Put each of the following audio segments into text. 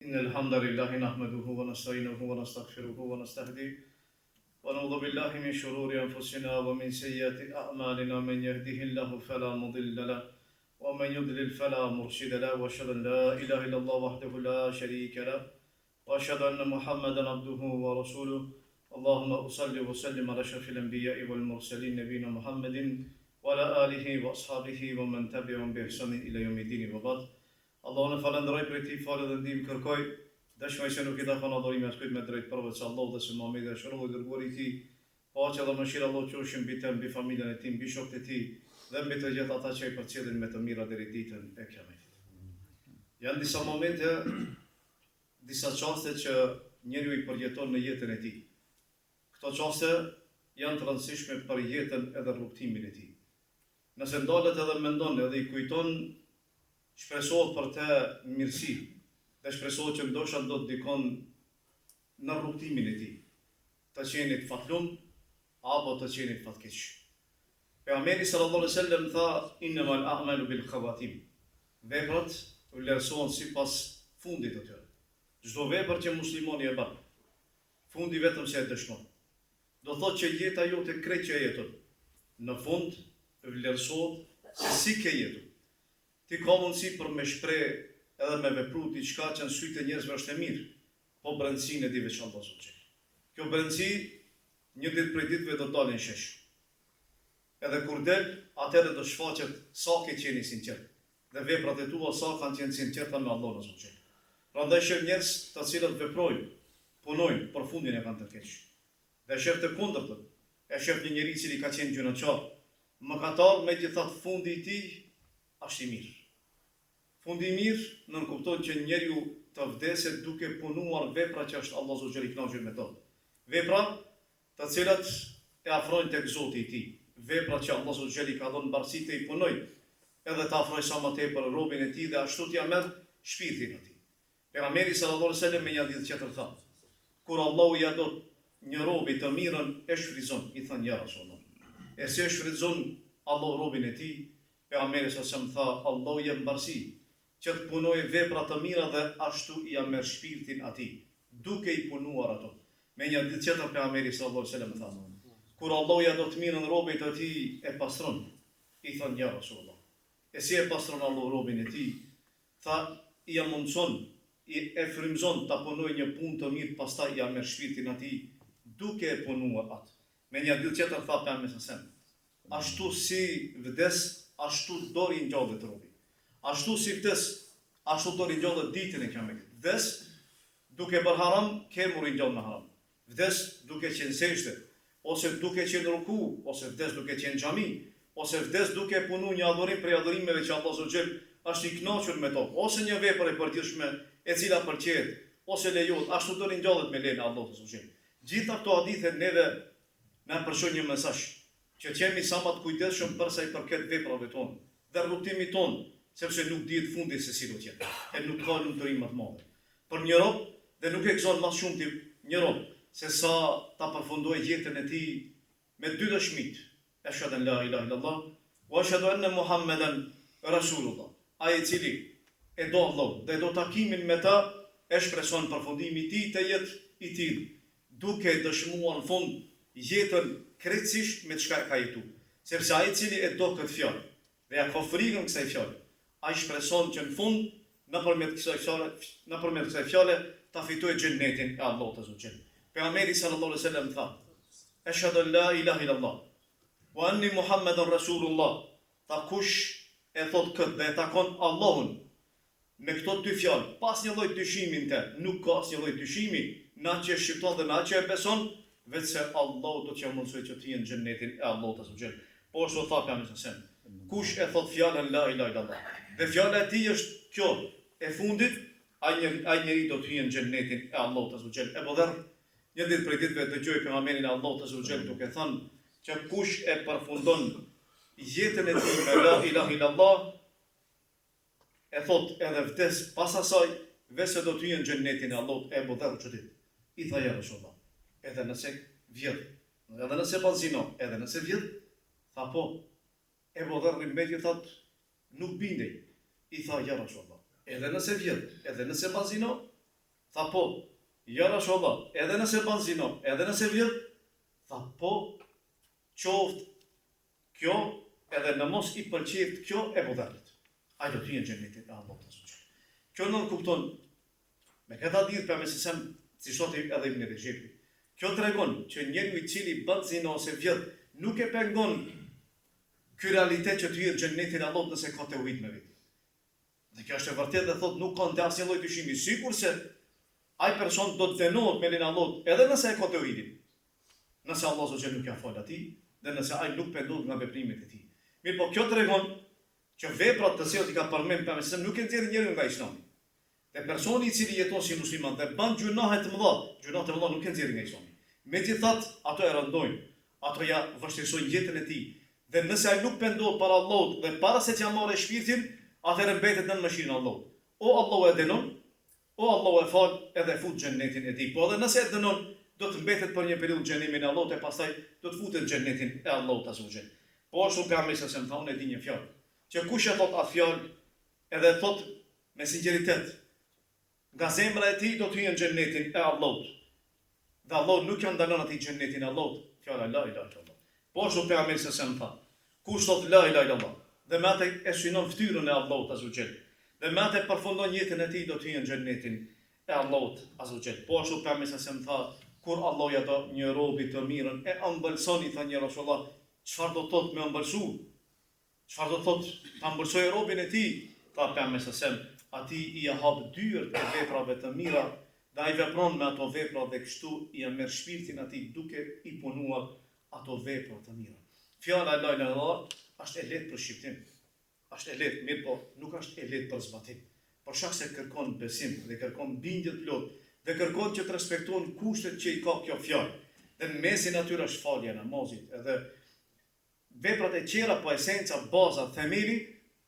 إن الحمد لله نحمده ونستعينه ونستغفره ونستهديه ونعوذ بالله من شرور أنفسنا ومن سيئات أعمالنا من يهده الله فلا مضل له ومن يضلل فلا مرشد له وأشهد أن لا إله إلا الله وحده لا شريك له وأشهد أن محمدا عبده ورسوله اللهم صل وسلم على أشرف الأنبياء والمرسلين نبينا محمد وعلى آله وأصحابه ومن تبعهم بإحسان إلى يوم الدين وبعد Allahun e falënderoj prej tij falje dhe ndihmë kërkoj, dëshmoj se nuk i takon adhurimi askujt me drejtë përveç Allahut dhe se Muhamedi është rob dhe i dërguari i tij, paqja dhe mëshira e Allahut qofshin mbi të, mbi familjen e tij, mbi shokët e tij dhe mbi të gjithë ata që e përcjellin me të mira deri ditën e Kiametit. Janë disa momente, disa çaste që njeriu i përjeton në jetën e tij. Këto çaste janë të rëndësishme për jetën edhe rrugëtimin e tij. Nëse ndalet edhe mendon edhe i kujton, shpresohet për të mirësi dhe shpresohet që ndoshta do të ndikon në rrugëtimin e tij, të qenit fatlum apo të qenit fatkeq. Pejgamberi sallallahu alejhi ve sellem tha, Innemal a'malu bil khawatim, Veprat vlerësohen sipas fundit të tyre. Çdo vepër që muslimani e bën, fundi vetëm se e dëshmon. Do thotë që jeta jote krejt që e jeton, në fund vlerësohet se si ke jetu. Ti ka mundësi për me shpreh edhe me vepru diçka që në sytë e njerëzve është e mirë, po brendësinë e di veç Allahu azze ue xhel. Kjo brendësi një ditë prej ditëve do të dalë në shesh. Edhe kur del, atëherë do shfaqet sa ke qenë i sinqertë dhe veprat e tua sa kanë qenë të sinqerta me Allahun azze ue xhel. Prandaj sheh njerëz të cilët veprojnë, punojnë, por fundin e kanë të keq. Dhe sheh të kundërtën, e sheh një njeri i cili ka qenë gjynahqar, mëkatar, megjithatë fundi i tij është i mirë. Fundi i mirë nënkupton që njeriu të vdesë duke punuar vepra që është Allahu azze ue xhel i kënaqur me to. Vepra të cilat e afrojnë tek Zoti i tij, vepra që Allahu azze ue xhel i ka dhënë mbarësi të i punojë edhe të afrojë sa më tepër robin e tij dhe ashtu t'ia merr shpirtin atij. Pejgamberi sallallahu alejhi ve sellem me një hadith tjetër tha, Kur Allahu ia do një robi të mirën e shfrytëzon, i thanë ja Rasulullah, e si e shfrytëzon Allahu robin e tij? Pejgamberi sallallahu alejhi ve sellem tha, Allahu i jep mbarësi që të punojë vepra të mira dhe ashtu ia merr shpirtin atij, duke i punuar ato. Me një hadith tjetër Pejgamberi sallallahu alejhi ve sellem tha, Kur Allahu ia do të mirën robit të tij e pastron. I thanë, Ja Rasulullah, e si e pastron Allahu robin e tij? Tha, ia mundëson, i e frymëzon ta punojë një punë të mirë pastaj ia merr shpirtin atij duke e punuar atë. Me një hadith tjetër tha Pejgamberi sallallahu alejhi ve sellem, Ashtu si vdes, ashtu do ringjallet robi. Ashtu si vdes, ashtu do ringjallet ditën e Kiametit. Vdes duke bërë haram, ke m'u ringjall me haram. Vdes duke qenë sexhde, ose duke qenë ruku, ose vdes duke qenë xhami, ose vdes duke punu një adhurim prej adhurimeve që Allahu azze ue xhel është i kënaqur me to, ose një vepër e përgjithshme e cila pëlqehet ose lejohet, ashtu do ringjallet me lejen e Allahut azze ue xhel. Gjitha këto hadithe neve na përçojnë një mesazh, që të jemi sa më të kujdesshëm për sa i përket veprave tona dhe rrugëtimit tonë, sepse nuk dihet fundi se si do të jetë, e nuk ka lumturi më të madhe për një rob dhe nuk e gëzon më së shumti një rob se sa ta përfundojë jetën e tij me dy dëshmitë, Eshhadu en la ilahe illallah, wa eshhadu enne Muhammeden Rasulullah. Ai i cili e do Allahun dhe e do takimin me të, e shpreson përfundimi i tij të jetë i tillë, duke e dëshmuar në fund jetën krejtësisht me çka e ka jetu. Sepse ai i cili e do këtë fjalë dhe ja ka frikën kësaj fjale, ai shpreson që në fund nëpërmjet kësaj fjale, nëpërmjet kësaj fjale ta fitojë xhennetin e Allahut azze ue xhel. Pejgamberi sallallahu alejhi ve sellem tha: Eshhadu en la ilahe illallah wa anni Muhammeden Rasulullah. Tha kush e thotë këtë dhe e takon Allahun Me këto dy fjalë, pa asnjë lloj dyshimi në të, nuk ka asnjë lloj dyshimi në atë që e shqipton dhe në atë që e beson, veçse Allahu do t'ia mundësojë që të hyjë në Xhennetin e Allahut azze ue xhel. Po ashtu tha Pejgamberi sallallahu alejhi ve sellem, Kush e thotë fjalën La ilahe illallah, dhe fjala e tij është kjo e fundit, ai njeri, ai njeri do të hyjë në Xhennetin e Allahut azze ue xhel. Ebu Dherr, një ditë prej ditëve dëgjoi Pejgamberin e Allahut azze ue xhel duke thënë që kush e përfundon jetën e tij me La ilahe illallah, E thotë edhe vdes pas asaj, veçse do të hyjë në xhennetin e Allahut Ebu Dherr u çudit. I tha ja Resulullah, edhe nëse vjedh, edhe nëse ban zina, edhe nëse vjedh? Tha po. Ebu Dherri megjithatë nuk bindej. I tha ja Resulullah, edhe nëse vjedh, edhe nëse ban zina? Tha po, ja Rasulullah, edhe nëse ban zina, edhe nëse vjedh? Tha po, qoftë kjo edhe në mos i pëlqeftë kjo Ebu Dherrit. Ai do të hyjë në xhenetin e Allahut azza wa jall. Kjo nënkupton me këtë hadith pejgamberi alejhi selam siç thotë edhe Ibn Rexhepi. Kjo tregon që njeriu i cili bën zina ose vjedh nuk e pengon ky realitet që të hyjë në xhenetin e Allahut nëse ka teuhid me veti. Dhe kjo është e vërtetë dhe thotë nuk ka në të asnjë lloj dyshimi, sikurse ai person do të dënohet me lejen e Allahut edhe nëse e ka teuhidin, nëse Allahu azza wa jall nuk ia fal atij dhe nëse ai nuk pendohet nga veprimet e tij. Mirëpo kjo tregon që veprat të cilat i ka përmend pejgamberi alejhi selam nuk e nxjerrin njeriun nga Islami. Dhe personi i cili jeton si musliman dhe bën gjynahe të mëdha, gjynahet e mëdha nuk e nxjerrin nga Islami. Megjithatë, ato e rëndojnë, ato ia vështirësojnë jetën e tij dhe nëse ai nuk pendohet para Allahut dhe para se t'ia marrë shpirtin, atëherë mbetet nën mëshirën e Allahut. O Allahu e dënon, o Allahu e fal edhe e fut xhennetin e tij. Po edhe nëse e dënon, do të mbetet për një periudhë xhehenemin e Allahut e pastaj do të futet në xhennetin e Allahut azza wa xhel. Po ashtu pejgamberi alejhi selam tha unë e di një fjalë, që kush e thotë atë fjalë edhe e thotë me sinqeritet, nga zemra e tij do të hyjë në xhennetin e Allahut. Dhe Allahu nuk ia ndalon atij xhennetin e Allahut, fjala la ilaha illallah. Po ashtu pejgamberi alejhi selam tha, kush thotë la ilaha illallah dhe me atë e synon fytyrën e Allahut azza wa xhel dhe me atë e përfundon jetën e tij do të hyjë në xhennetin e Allahut azza wa xhel. Po ashtu pejgamberi alejhi selam tha, kur Allahu ia do një robi të mirën e ëmbëlson i thanë ja Rasulullah, çfarë do të thotë me ëmbëlsu? Çfarë do të thotë ta ëmbëlsojë robin e tij? Tha Pejgamberi alejhi selam, atij ia hap dyert e veprave të mira dhe ai vepron me ato vepra dhe kështu ia merr shpirtin atij duke i punuar ato vepra të mira. Fjala la ilaha illallah është e lehtë për shqiptim. Është e lehtë, mirëpo nuk është e lehtë për zbatim. Për shkak se kërkon besim dhe kërkon bindje të plotë dhe kërkon që të respektohen kushtet që i ka kjo fjalë. Dhe në mesin e atyre është falja e namazit edhe Veprat e tjera po esenca, baza, themeli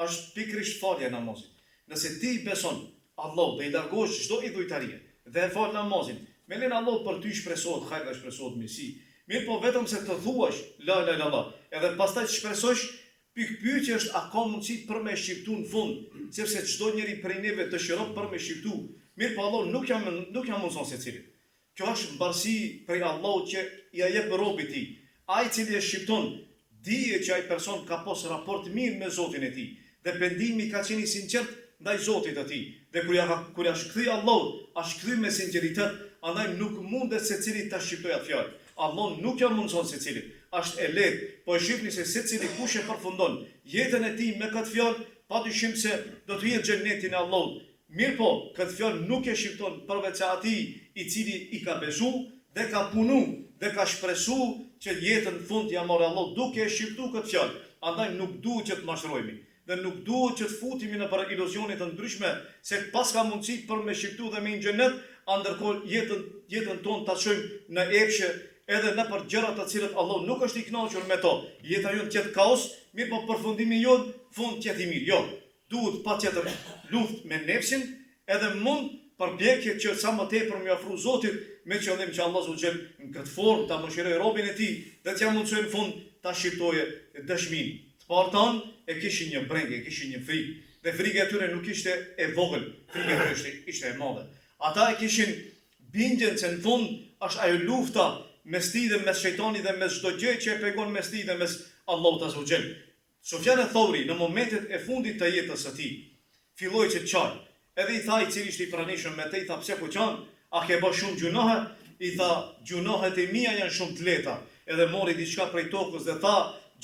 është pikërisht falja e namazit. Nëse ti i beson Allahut dhe i largohesh çdo idhujtarie dhe e fal namazin, me lejen e Allahut për ty shpresohet hajr dhe shpresohet mirësi. Mirëpo vetëm se të thuash la ilaha illallah edhe pastaj të shpresosh, pikëpyetja është a ka mundësi për me e shqiptu në fund, sepse çdo njeri prej neve dëshiron për me shqiptu, mirëpo Allahu nuk ja nuk ja mundëson secilit. Kjo është mbarësi prej Allahut që ia jep robit tij. Ai i cili e shqipton, dije që ai person ka pos raport mirë me Zotin e tij dhe pendimi ka qenë i sinqertë ndaj Zotit të tij dhe kur ia ka kur është kthy Allahut, është kthy me sinqeritet, andaj nuk mundet secili ta shqiptojë atë fjalë. Allahu nuk ia mundëson secilit. Është e lehtë, po e shihni se secili kush e përfundon jetën e tij me këtë fjalë, padyshim se do të hyjë në xhennetin e Allahut Mirëpo, këtë fjalë nuk e shqipton përveçse atij i cili i ka besu dhe ka punu dhe ka shpresu që jetën në fund t'ia marrë Allahu duke e shqiptu këtë fjalë, andaj nuk duhet që të mashtrohemi dhe nuk duhet që të futemi nëpër iluzione të ndryshme se paska mundësi për me shqiptu dhe me hi në xhennet, a ndërkohë jetën jetën tonë ta çojmë në epshe edhe nëpër gjëra të cilat Allahu nuk është i kënaqur me to, jeta jonë të jetë kaos, mirëpo përfundimi jonë fund të jetë i mirë. Jo, Duhet patjetër luftë me nefsin edhe mund përpjekje që sa më tepër me iu afru Zotit me qëllim që Allahu azza wa xhel në këtë formë ta mëshirojë robin e tij dhe t'ia mundësojë në fund ta shqiptojë dëshminë. Të parët tanë e kishin një brengë, e kishin një frikë dhe frika e tyre nuk ishte e vogël, frika e tyre ishte ishte e madhe. Ata e kishin bindjen se në fund është ajo lufta mes tij dhe mes shejtanit dhe mes çdo gjëje që e pengon mes tij dhe mes Allahut azza wa xhel. Sufjan eth-Thauri në momentet e fundit të jetës së tij, filloi që të qajë. Edhe i tha i cili ishte i pranishëm me të, i tha pse po qan, a ke bë shumë gjunahe? I tha, gjunahet e mia janë shumë të lehta. Edhe mori diçka prej tokës dhe tha,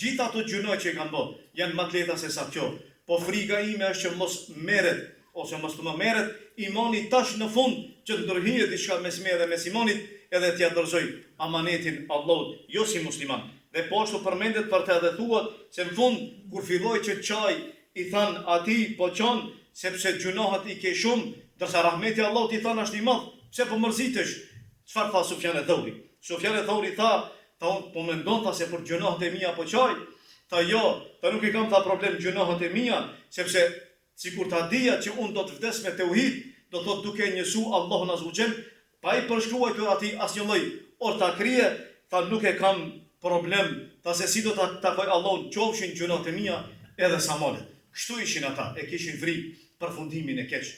gjithë ato gjunahe që i kam bë, janë më të lehta se sa kjo. Po friga ime është që mos merret ose mos të më merret imani tash në fund që të ndërhyjë diçka mes meje dhe mes imanit edhe t'ia dorëzoj amanetin Allahut jo si musliman dhe po ashtu përmendet për të edhe thuhet se në fund kur filloi që të qajë i thanë atij po qan sepse gjynahet i ke shumë ndërsa rahmeti i Allahut i thanë është i madh pse po mërzitesh çfarë tha Sufjan e-Thauri Sufjan e-Thauri tha tha unë po mendon tha se për gjynahet e mia po qaj tha jo tha nuk i kam tha problem gjynahet e mia sepse Sikur ta dija që unë do të vdes me teuhid, do të thotë duke e njësu Allahun azza wa xhel, pa i përshkruajtur atij asnjë lloj ortakrie, tha nuk e kam problem, tha se si do ta takoj Allahun qofshin gjynahet e mia edhe sa malet. Kështu ishin ata, e kishin frikë përfundimin e keq.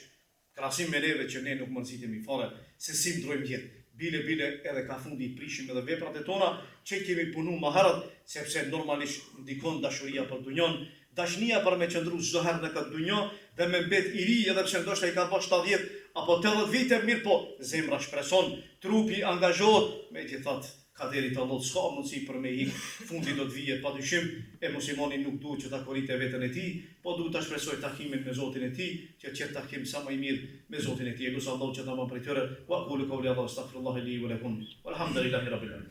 Krahasim me neve që ne nuk mërzitemi fare se si ndrojmë jetë, bile bile edhe ka fundi i prishim edhe veprat e tona që i kemi punu ma herët, sepse normalisht ndikon dashuria për dunjon, dashnia për me qëndru çdo herë në këtë dunjo dhe me mbet i ri edhe pse ndoshta i ka ba 70 apo 80 vite, mirëpo zemra shpreson, trupi angazhohet, megjithatë Kaderit të Allahut s'ka mundësi për me ik, fundi do të vijë padyshim, e muslimani nuk duhet që ta korite veten e tij, po duhet ta shpresojë takimin me Zotin e tij, që të jetë takim sa më i mirë me Zotin e tij. E lus Allahun që të na bën prej tyre. Wa aqulu qawli hadha wa astaghfirullaha li wa lakum. Walhamdulillahi rabbil alamin.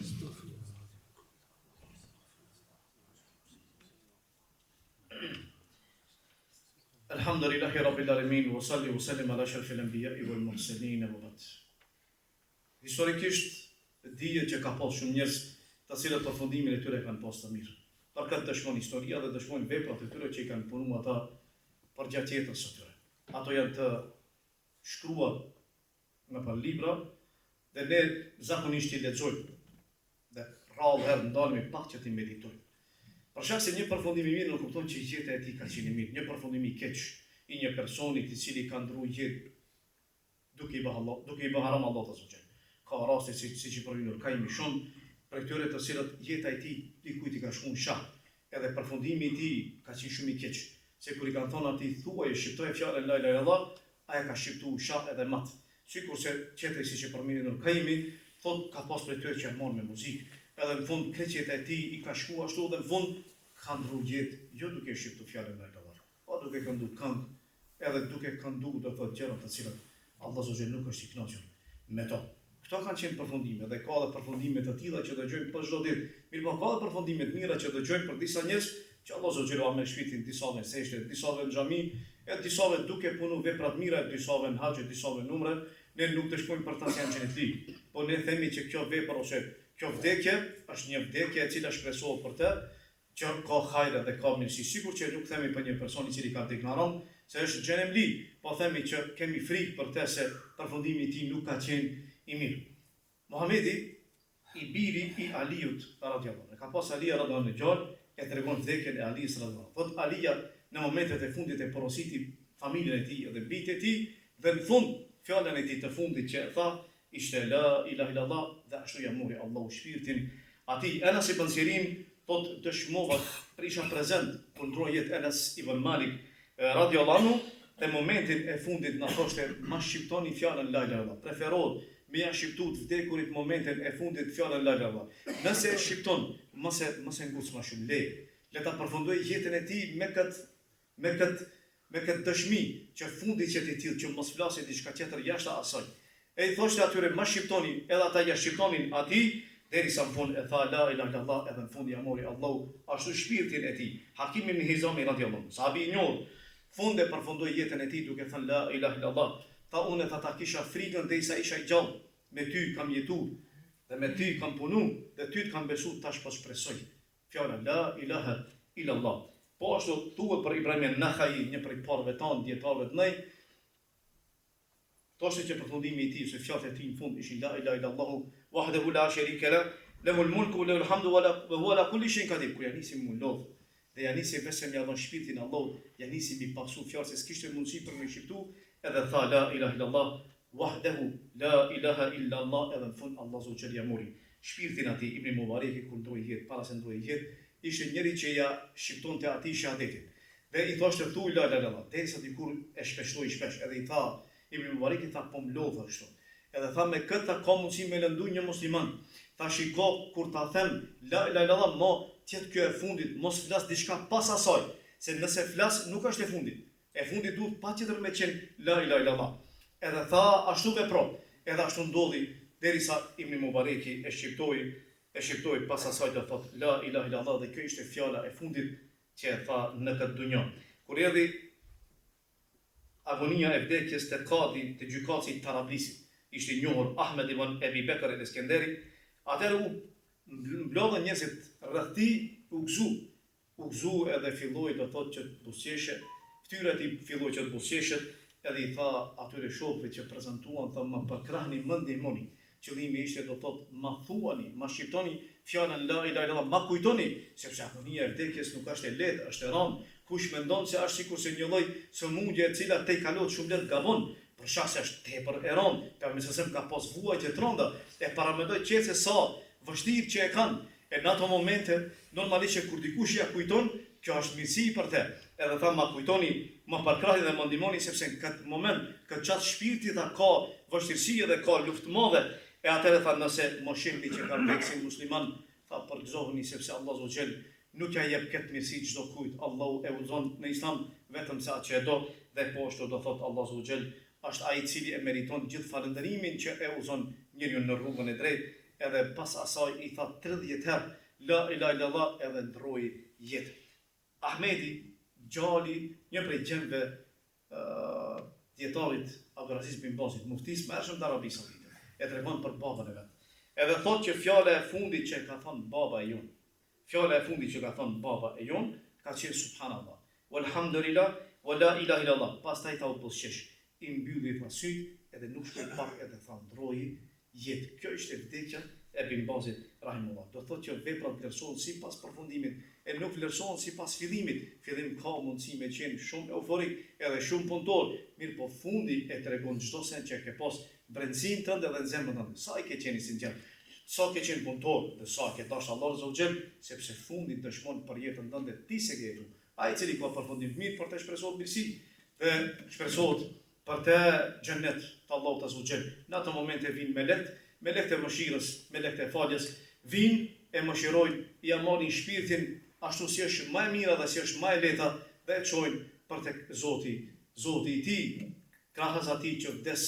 Alhamdulillahi rabbil alamin wa salli wa sallim ala ashrafil anbiya'i wal mursalin wa ba'd. Historikisht dihet që ka pas shumë njerëz të cilët përfundimin e tyre e kanë pas të mirë. Për këtë dëshmon historia dhe dëshmojnë veprat e tyre që i kanë punu ata përgjatë jetës së tyre. Ato janë të shkruar nëpër libra dhe ne zakonisht i lexojmë dhe rrallë herë ndalemi pak që t'i meditojmë. Për shkak se një përfundim i mirë nënkupton që jeta e tij ka qenë e mirë, një përfundim i keq i një personi i cili ka ndrru jetë duke i bë Allah, duke i bë haram Allahut azza wa xhel. Ka raste si siç i përmend Ibnul Kajimi shumë prej tyre të cilët jeta e tij dikujt i ka shku në shah, edhe përfundimi i tij ka qenë shumë i keq, se kur i kanë thonë atij thuaje shqiptoje fjalën la ilaha illallah, ai e ka shqiptu shah edhe mat. Sikurse tjetri siç e përmend Ibnul Kajimi, thotë ka pas prej tyre që janë marrë me muzikë, edhe në fund krejt jeta e tij i ka shku ashtu dhe në fund ka ndrru jetë jo duke e shqiptu fjalën la ilaha illallah. Po duke këndu këngë edhe duke këndu do thotë gjëra të cilat Allah azza wa xhel nuk është i kënaqur me to. Këto kanë qenë përfundime dhe ka edhe përfundime të tilla që dëgjojmë për çdo ditë. Mirëpo ka edhe përfundime të mira që dëgjojmë për disa njerëz që Allah azza wa xhel ua merr shpirtin disave në sexhde, disave në xhami, e disave duke punu vepra të mira, e disave në haxh, e disave në umre. Ne nuk dëshmojmë për ta se janë xhenetli, po ne themi që kjo vepër ose kjo vdekje është një vdekje e cila shpresohet për të, që ka hajre dhe ka mirësi, sikur që nuk themi për një person i cili ka vdekë në haram se është xhenemli, po themi që kemi frikë për të se përfundimi i tij nuk ka qenë i mirë. Muhamedi, i biri i Aliut radijallahu anhu, e ka pas Alia radijallahu anhu djalë, e tregon vdekjen e Alisë radijallahu anhu. Thotë Alia në momentet e fundit e porositi familjen e tij dhe bijtë e tij dhe në fund fjalën e tij të fundit që e tha Ishte La ilahe illallah dhe ashtu ia mori Allahu shpirtin atij. Enes ibn Sirin thotë dëshmova pra isha prezent kur ndroi jetë Enes ibn Malik radiallahu anhu dhe momentin e fundit na thoshte ma shqiptoni fjalën la ilahe illallah. Preferohet me ia shqiptu të vdekurit momentin e fundit fjalën la ilahe illallah. Nëse e shqipton mos e mos e nguc ma shumë leje. Le ta përfundojë jetën e tij me këtë Me këtë me këtë dëshmi që fundi të jetë i tillë që mos flasi diçka tjetër jashta asaj. E i thoshte atyre ma shqiptoni edhe ata ia shqiptonin atij derisa në fund e tha la ilahe illallah edhe në fund ia mori Allahu ashtu shpirtin e tij. Hakim ibn Hizami radijallahu anhu, sahabi i njohur, fund e përfundoi jetën e tij duke thënë la ilahe illallah, tha unë tha ta kisha frikën derisa isha i gjallë, me ty kam jetu dhe me ty kam punu dhe ty të kam besu tash po shpresoj Fjala La ilahe illallah. Po ashtu thuhet për Ibrahim en-Nahai, një prej të parëve tanë, dijetarëve të mëdhenj, thoshte që përfundimi i tij ose fjalët e tij në fund ishin La ilahe illallahu wahdehu la sharike lah, lehul mulku wa lehul hamdu wa huwa ala kulli shay'in qadir. Kur ja nisi m'u lodh dhe ja nisi veç se me ia dhënë shpirtin Allahut, ja nisi m'i paksu fjalët se s'kishte mundësi për me shqiptu, edhe tha La ilahe illallah Wahdehu la ilaha illa Allah edhe në fund Allah azza wa xhel ia mori shpirtin atij Ibni Mubareki kur ndroi jetë para se ndroi jetë ishte njeri që ia shqiptonte atij shehadetin dhe i thoshte thuj la ilaha illallah derisa dikur e shpeshtoi shpesh edhe i tha Ibni Mubareki tha po m'lodhe kështu edhe tha me këtë tha ka mundësi me lëndu një musliman tha shiko kur ta them la ilaha illallah mo t'jetë kjo e fundit mos flas diçka pas asaj se nëse flas nuk është e fundit E fundit duhet patjetër me qenë la ilahe illallah. Edhe tha ashtu vepro, edhe ashtu ndodhi derisa Ibni Mubareki e shqiptoi, e shqiptoi pas asaj do thotë la ilahe illallah dhe kjo ishte fjala e fundit që e tha në këtë dunja. Kur erdhi agonia e vdekjes te kadi, te gjykatësi i Tarablisit, ishte i njohur Ahmed ibn Ebi Bekër el-Iskenderi, atëherë u mblodhën njerëzit rreth tij, u gëzu U gëzu edhe filloi do thotë që të buzëqeshe, fytyra e tij filloi që të buzëqeshet, edhe i tha atyre shokëve që prezantuan, tha më përkrahni, më ndihmoni. Qëllimi ishte do thotë ma thuani, ma shqiptoni fjalën la ilahe illallah, ma kujtoni, sepse agonia e vdekjes nuk është e lehtë, është e rëndë. Kush mendon se është sikurse një lloj sëmundje e cila tejkalohet shumë lehtë gabon. Për shkak se është tepër e rëndë, Pejgamberi sallallahu alejhi ve sellem ka pas vuajtje të rënda, e paramendo qetë se sa vështirë që e kanë, e në ato momente, normalisht që kur dikush ia kujton, kjo është mirësi për te, edhe tha ma kujtoni, më përkrahni dhe më ndihmoni sepse në këtë moment, këtë çast shpirti tha ka vështirësi edhe ka luftë të madhe, e atëherë tha nëse më shihni që kam vdekë si musliman, tha përgëzohuni sepse Allahu azze ue xhel nuk ia jep këtë mirësi çdo kujt, Allahu e udhëzon në Islam vetëm se atë që e do dhe po ashtu do thotë Allahu azze ue xhel është ai i cili e meriton gjithë falënderimin që e udhëzon njeriun në rrugën e drejtë edhe pas asaj i tha 30 herë la ilaha illallah edhe ndrroi jetë. Ahmedi, djali, një prej djemve dijetarit Abdulaziz bin Bazit, muftisë më hershëm të Arabisë Saudite, e tregon për babën e vet. Edhe thotë që fjala e fundit që e ka thënë baba e jonë, fjala e fundit që ka thënë baba e jonë, ka qenë subhanallah, walhamdulillah, wa la ilaha illallah. Pastaj tha u buzëqesh, i mbylli tha sytë edhe nuk shkoi pak edhe tha ndroi jetë. Kjo ishte vdekja e Bin Bazit rahimullah. Do thotë që veprat vlerësohen sipas përfundimit e nuk vlerësohen sipas fillimit. Fillim ka mundësi me qenë shumë euforik edhe shumë punëtor, mirëpo fundi e tregon çdo send që e ke pas brendësinë tënde dhe në zemrën tënde. Sa i ke qenë i sinqertë, sa ke qenë punëtor dhe sa e ke dashtë Allahun azza wa xhel, sepse fundi dëshmon për jetën tënde ti si ke jetu. Ai i cili ka përfundim të mirë për të shpresohet mirësi dhe shpresohet për të xhennet të Allahut azza wa xhel. Në ato momente vijnë melekët, melekët e mëshirës, melekët e faljes, vijnë e mëshirojnë, ia marrin shpirtin ashtu si është më e mira dhe si është më e lehta dhe e çojnë për tek Zoti, Zoti i tij, krahas atij që vdes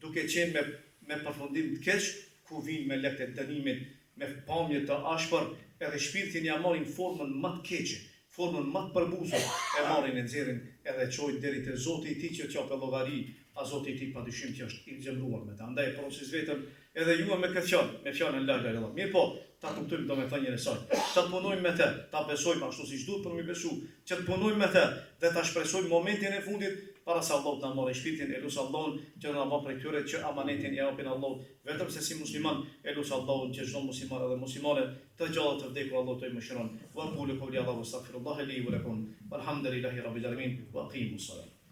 duke qenë me me përfundim të keq, ku vijnë melekët e dënimit me pamje të ashpër, edhe shpirtin ia marrin formën më të keqe, formën më të përbuzur, e marrin e nxjerrin edhe e çojnë deri te Zoti i tij që t'japë llogari, a Zoti i tij padyshim që është i zemëruar me të. Andaj e porosis veten edhe juve me këtë fjalë, me fjalën la ilaha illallah. Mirëpo, ta kuptojmë domethënien e saj, të punojmë me të, ta besojmë ashtu siç duhet për me besu, që të punojmë me të dhe ta shpresojmë momentin e fundit para se Allahu të na marrë shpirtin, e lus Allahun që të na bën prej këtyre që amanetin ia japin Allahut vetëm se si musliman, e lus Allahun që çdo musliman edhe muslimane të gjallë të vdekur Allahu të i mëshiron. Wa aqulu qawli hadha wa astaghfirullaha li wa lakum walhamdulillahi rabbil alamin wa aqimus salat.